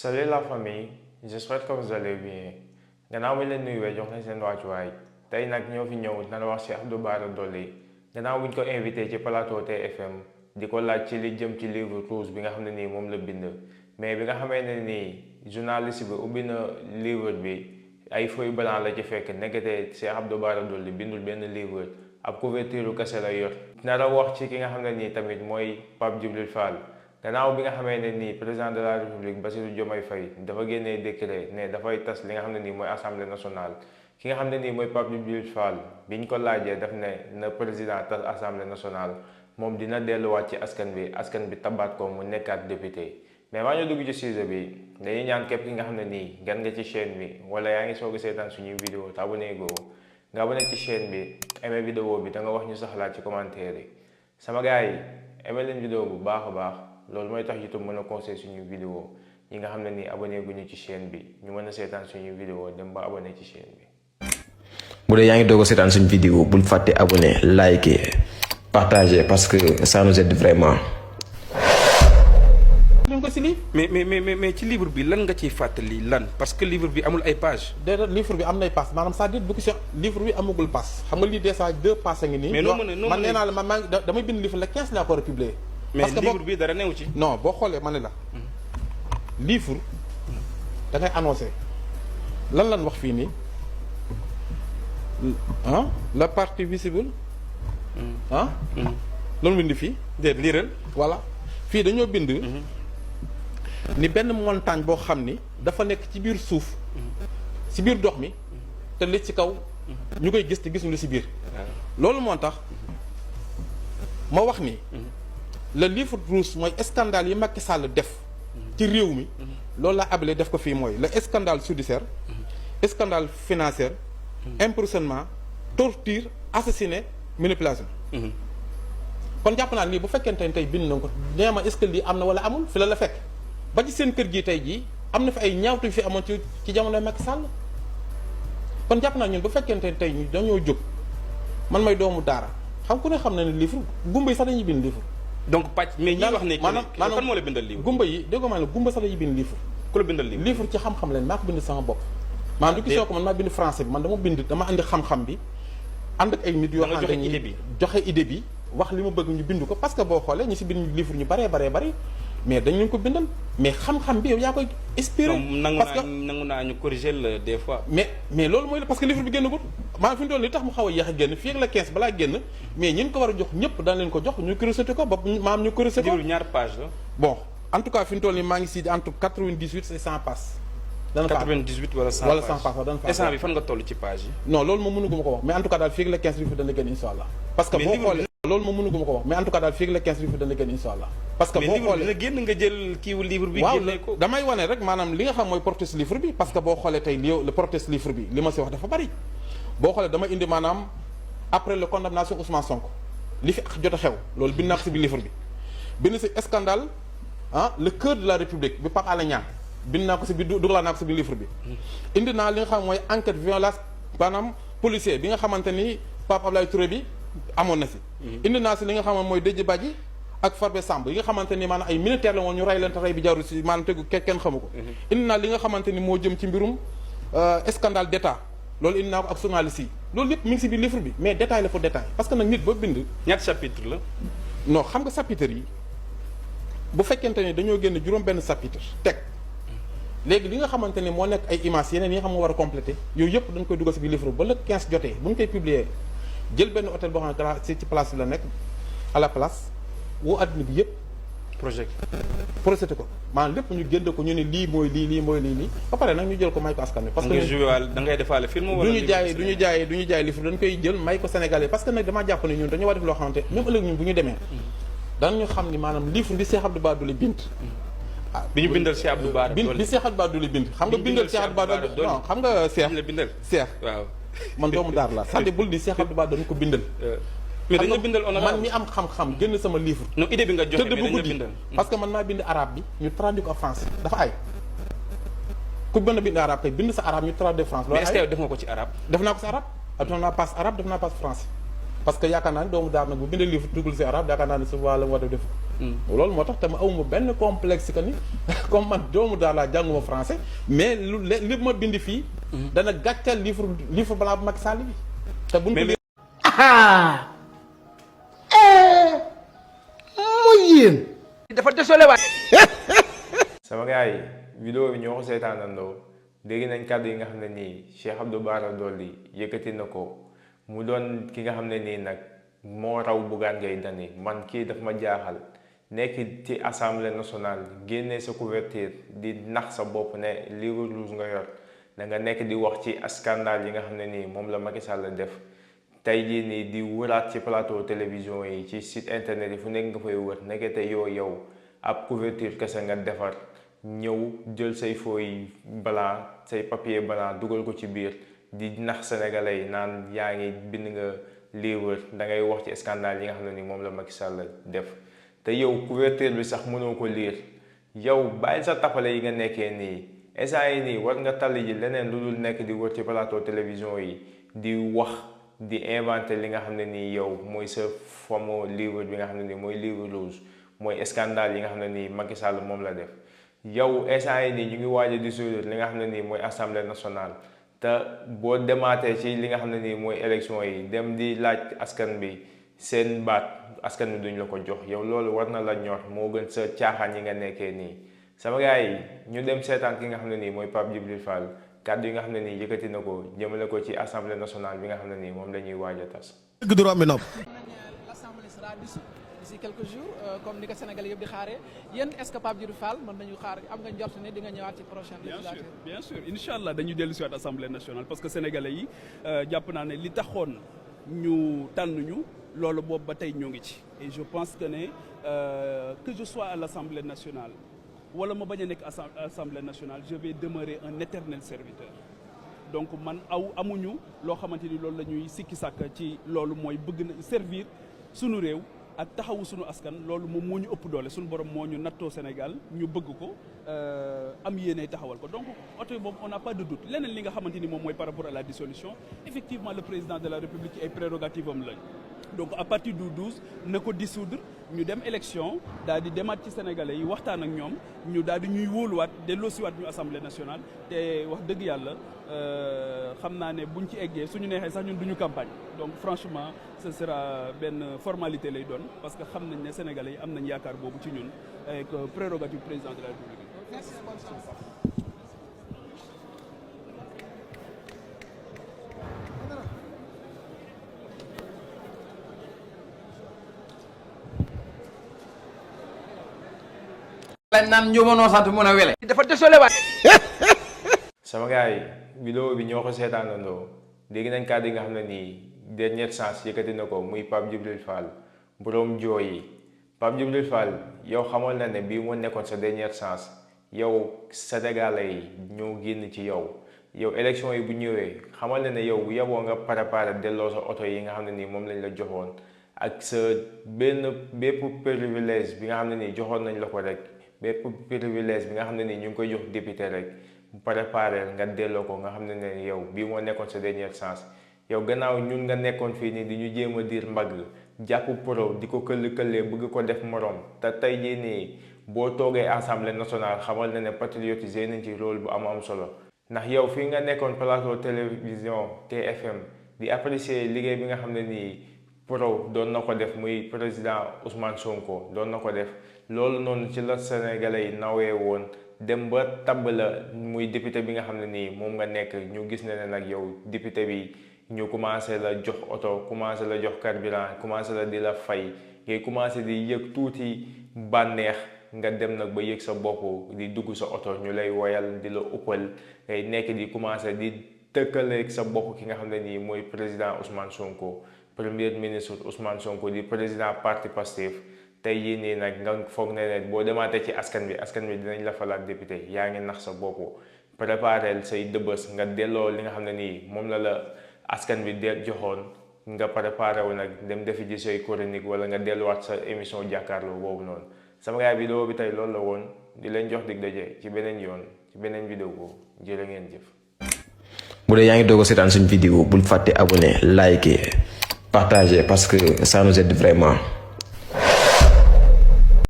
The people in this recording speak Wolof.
Salut la famille, j'espère que vous allez bien. Gannaaw bi leen nuyuwee jox leen seen wàccuwaay tey nag ñoo fi ñëw dana wax ci Abdou Bara Dolly gannaaw bu ñu ko invité ci plateau TFM di ko laaj ci li jëm ci livre rouge bi nga xam ne nii moom la bind mais bi nga xamee ne nii journaliste bi ubbi na livre bi ay feuille blanc la ci fekk nekkate ci Abdou Bara Dolly bindul benn livre ab couverture kese la yor. nara wax ci ki nga xam ne nii tamit mooy Pape Djibril Fall. gannaaw bi nga xamee ne nii président de la république Bassirou Diomaye Faye dafa génnee décret ne dafay tas li nga xam ne nii mooy assemblée nationale ki nga xam ne nii mooy Pape Djibril Fall bi ñu ko laajee daf ne na président tas assemblée nationale moom dina delluwaat ci askan bi tabaat ko mu nekkaat député. mais maa ñu dugg ci sujet bi dañuy ñaan képp ki nga xam ne nii gan nga ci chaîne bi wala yaa ngi soog a seetaan suñuy vidéo te abonné goo nga abonné ci chaîne bi aimé vidéo bi da nga wax ñu sa xalaat ci commentaire yi sama gars yi aimé leen vidéo bu baax a baax. loolu mooy tax YouTube mën a conseil suñu vidéo ñi nga xam ne ni abonné guñu ci chaîne bi ñu mën a seetaan suñu vidéo dem ba abonné ci chaîne bi. bu dee yaa ngi doog a seetaan suñu vidéo bul fàtte abonné liker partager parce que ça nous aide vraiment. ñu ko si lii mais ci livre bi lan nga ciy fàttali lan parce que livre bi amul ay page déedéet livre bi am nay pass maanaam c'est-à-dire bu ko si livre bi amagul pass xam nga lii déjà 2 pass a ngi nii. mais noo mën a man nee naa la man maa ngi damay bind livre le 15 laa ko war a publier. mais livre bi dara newu ci. non boo xoolee ma ne la livre da ngay annoncé lan wax fii nii ah la partie visible ah loolu bind fii déet liiral voilà fii dañoo bind ni benn montagne boo xam ni dafa nekk ci biir suuf ci biir dox mi te li ci kaw ñu koy gis te gisuñu lu ci biir loolu moo tax ma wax ni le livre rouge mooy scandale yi Macky Sall def ci réew mi loolu laa ablé def ko fii mooy le scandale judiciaire scandale financier emprisonnement torture assassinat manipulation kon jàpp naa lii bu fekkente ne tey bind na ko nee ma est-ce que lii am na wala amul fi la fekk ba ci seen kër gi tey jii am na fi ay ñaawtu fi amoon ci jamonoy Macky Sall kon jàpp naa ñun bu fekkente ne tey ñu dañoo jóg man may doomu daara xam ku ne xam na ne livre gumba yi sax dañuy bind livre donc pàcc mais ñi wax ne kan moo la bindal livre gumba yi déggoo maa ne gumba sax dañuy bind livre ku la bindal livre livre ci xam-xam leen maa ko bind sama bopp maanaam du gisoo ko man maa bind français bi man dama andi xam-xam bi ànd ak ay nit yoo xam ne joxe idée bi wax li ma bëgg ñu bind ko parce que boo xoolee ñu si bind livre ñu baree mais dañu ko bindal mais xam-xam bi yow yaa koy inspiré parce que nangu naa ñu corriger la des fois mais loolu mooy la parce que livre bi génnagul maa fi mu toll li tax mu xaw a yéex a génn fii ak la 15 balaa génn mais ñin ko war a jox ñëpp daan leen ko jox ñu corriger ko ba maam ñu corriger ko ñaar page la bon en tout cas fi mu toll nii maa ngi si entre 98 et 100 pages dana 98 wala 100 wala 100 pages dana instant bi fan nga toll ci page yi non loolu moom mënuguma ko wax mais en tout cas daal fii ak la 15 livre dana génn insha Allah parce que boo xoolee loolu moom mënuguma ko wax mais en tout cas daal fii ak la 15 livre dana génn insha Allah parce que boo xoolee dina génn nga jël kiiwu livre bi waaw génne ko damay wane rek maanaam li nga xam mooy protest livre bi parce que boo xoolee tey le protest livre bi li ma si wax dafa bari boo xoolee dama indi maanaam après la condamnation Ousmane Sonko li fi jot a xew loolu bind naa ko si bi livre bi bind si scandale le cœur de la république bi Pape Alé Niang bind naa ko si bi dugalaa naa ko si bi livre bi indi naa li nga xam mooy enquête violence maanaam policier bi nga xamante ni Pape Abdoulaye Touré bi amoon na si indi naa si li nga xam mooy Déthié Badji ak Farbe Samb yi nga xamante ni maanaam ay militaire la woon ñu rey leen te rey bi jaru si maanaam tegu kenn xamu ko indi naa li nga xamante ni moo jëm ci mbirum scandale d'état loolu indi naa ko ak journaliste yi loolu yëpp mi ngi si biir livre bi mais détail la pour détail parce que nag nit ba bind ñaata chapitre la non xam nga chapitre yi bu fekkente ni dañoo génn juróom benn chapitre teg léegi li nga xamante ni moo nekk ay images yeneen yi nga xam nga war a complété yooyu yëpp dañ koy dugal si biir livre bi ba le 15 jotee bu ñu koy publier jël benn hôtel boo xam ne ci place bi la nekk à la place woo adduna bi yëpp projeté ko maanaam lépp ñu génn ko ñu ne lii mooy lii ba pare nag ñu jël ko may ko askan wi parce que da ngay defaale film wala du ñu jaay livre dañ koy jël may ko Sénégalais parce que nag damaa jàpp ne ñun dañu war def loo xamante même ëllëg ñun bu ñu demee dañu xam ni maanaam livre bi Cheikh Abdou Bara Dolly bind bi ñu bindal Cheikh Abdou Bara Dolly bi Cheikh Abdou Bara Dolly bind xam nga bindal Cheikh Abdou Bara Dolly non xam nga Cheikh waaw man doomu daar la c'est-à-dire bul ni Cheikh Abdou Bara dañu ko bindal mais dañu bindal man mi am xam-xam génn sama livre non idée bi nga joxe tëdd bu guddi parce que man maa bind arabe bi ñu traduit ko en français dafa ay ku mën a bind arabe tey bind sa arabe ñu traduit France loolu mais est-ce que def nga ko ci arabe def naa ko si arabe def naa passe arabe def naa passe français parce que yaakaar naa ni doomu daar nag bu bindee livre dugal si arabe yaakaar naa ni su wàlla war a def loolu moo tax te ma awuma benn complexe que ni comme man doomu daal laa jànguma français mais li ma bind fii dana gàccal livre blanc bu Macky Sall bi te buñ ko mooy yéen dafa désolé waay. sama gars yi vidéo bi ñoo ko seetaanandoo dégg nañ kàddu yi nga xam ne nii Cheikh Abdou Bara Dolly yëkkati na ko mu doon ki nga xam ne nii nag moo raw Bougane Gueye Dany man kii daf ma jaaxal nekk ci assemblée nationale génnee sa couverture di nax sa bopp ne livre rouge nga yor da nga nekk di wax ci scandale yi nga xam ne nii moom la Macky Sall def tey jii nii di wëraat ci plateau télévision yi ci site internet yi fu nekk nga fay wër nekkete yow ab couverture kese nga defar ñëw jël say feuille blanc say papier blanc dugal ko ci biir di nax sénégalais yi naan yaa ngi bind nga livre da ngay wax ci scandale yi nga xam ne ni moom la Macky Sall def te yow couverture bi sax mënoo ko lire yow bàyyi sa tapale yi nga nekkee nii instant yi nii war nga tali ji leneen lu dul nekk di wër ci plateau télévision yi di wax di inventé li nga xam ne nii yow mooy sa fameux livre bi nga xam ne nii mooy livre rouge mooy scandale yi nga xam ne nii Macky Sall moom la def yow instant yi nii ñu ngi waaj a dissoudre li nga xam ne nii mooy assemblée nationale te boo demaatee ci li nga xam ne nii mooy élection yi dem di laaj askan bi seen baat askan bi duñ la ko jox yow loolu war na la ñor moo gën sa caaxaan yi nga nekkee nii sama gars yi ñu dem seetaan ki nga xam ne nii mooy Pape Djibril Fall kàddu yi nga xam ne nii yëkkati na ko jëmale ko ci assemblée nationale bi nga xam ne nii moom la ñuy waaj a tas. dëgg du romb nopp. L'Assemblée sera dissoute d'ici quelques jours comme ni ko Sénégalais yëpp di xaaree yéen est-ce que Pape Djibril Fall mën nañu xaar am nga njort ne di nga ñëwaat ci prochaine législature. bien sûr incha allah dañu dellu si waat assemblée nationale parce que sénégalais yi jàpp naa ne li taxoon ñu tànn ñu loolu boobu ba tey ñoo ngi ci et je pense que ne que je sois à l'assemblée nationale wala ma bañ a nekk assemblée nationale je vais demeurer un éternel serviteur donc man amuñu loo xamante ni loolu la ñuy sikki sàkk ci loolu mooy bëgg na servir sunu réew ak taxawu sunu askan loolu moom moo ñu ëpp doole sunu borom moo ñu nattoo Sénégal ñu bëgg ko am yéene taxawal ko donc oto boobu on n'a pas de doute leneen li nga xamante ni moom mooy par rapport à la dissolution effectivement le président de la République ay prérogative am lañ donc à partir du 12 na ko dissoudre ñu dem élection daal di demaat ci sénégalais yi waxtaan ak ñoom ñu daal di ñuy wóoluwaat delloosiwaat ñu assemblée nationale te wax dëgg yàlla xam naa ne buñ ci eggee suñu neexee sax ñun duñu campagne donc franchement ce sera benn formalité lay doon parce que xam nañ ne sénégalais yi am nañ yaakaar boobu ci ñun avec prérogative président de la République. lañ naan njóobanoo sant mun a wele. dafa désolé waay. sama gars yi vidéo bi ñoo ko seetaanandoo dégg nañ kàddu yi nga xam ne nii dernière chance yëkkati na ko muy Pape Djibril Fall borom jooy yi Pape Djibril Fall yow xamal na ne bii moo nekkoon sa dernière chance yow sénégalais yi ñoo génn ci yow élection yi bu ñëwee xamal na ne yow yeboo nga préparé delloo sa oto yi nga xam ne nii moom lañ la joxoon ak sa bépp privilège bi nga xam ne nii joxoon nañ la ko rek bépp privilège bi nga xam ne nii ñu ngi koy jox député rek préparé nga delloo ko nga xam ne yow bii moo nekkoon sa dernière chance yow gannaaw ñun nga nekkoon fii nii di ñu jéem a diir mbagg jàpp pro di ko këll-këllee bëgg ko def morom te tey jii nii boo toogee assemblée nationale xamal na ne patriotes nañ ci rôle bu am solo ndax yow fii nga nekkoon plateau télévision TFM di apprécier liggéey bi nga xam ne nii pro doon na ko def muy président Ousmane Sonko doon na ko def loolu noonu ci la sénégalais yi nawee woon dem ba tabb la muy député bi nga xam ne nii moom nga nekk ñu gis ne nag yow député bi ñu commencé la jox oto commencé la jox carburant commencé la di la fay ngay commencé di yëg tuuti bànneex nga dem nag ba yëg sa bopp di dugg sa oto ñu lay woyal di la uppal ngay nekk di commencé di tëkkaleeg sa bopp ki nga xam ne nii mooy président Ousmane Sonko premier ministre Ousmane Sonko di président parti Pastef tey jii nii nag nga foog ne boo demaatee ci askan bi dinañ la falaat député yaa ngi nax sa bopp préparel say dëbës nga delloo li nga xam ne nii moom la askan bi joxoon nga préparé wu nag dem defi ji say chronique wala nga delluwaat sa émission jàkkaarloo boobu noonu sama gars vidéo bi tey loolu la woon di leen jox dig daje ci beneen yoon ci beneen vidéo boobu jërë ngeen jëf. bu dee yaa ngi doog a seetaan suñu vidéo bul fàtte abonné liker partager parce que ça nous aide vraiment.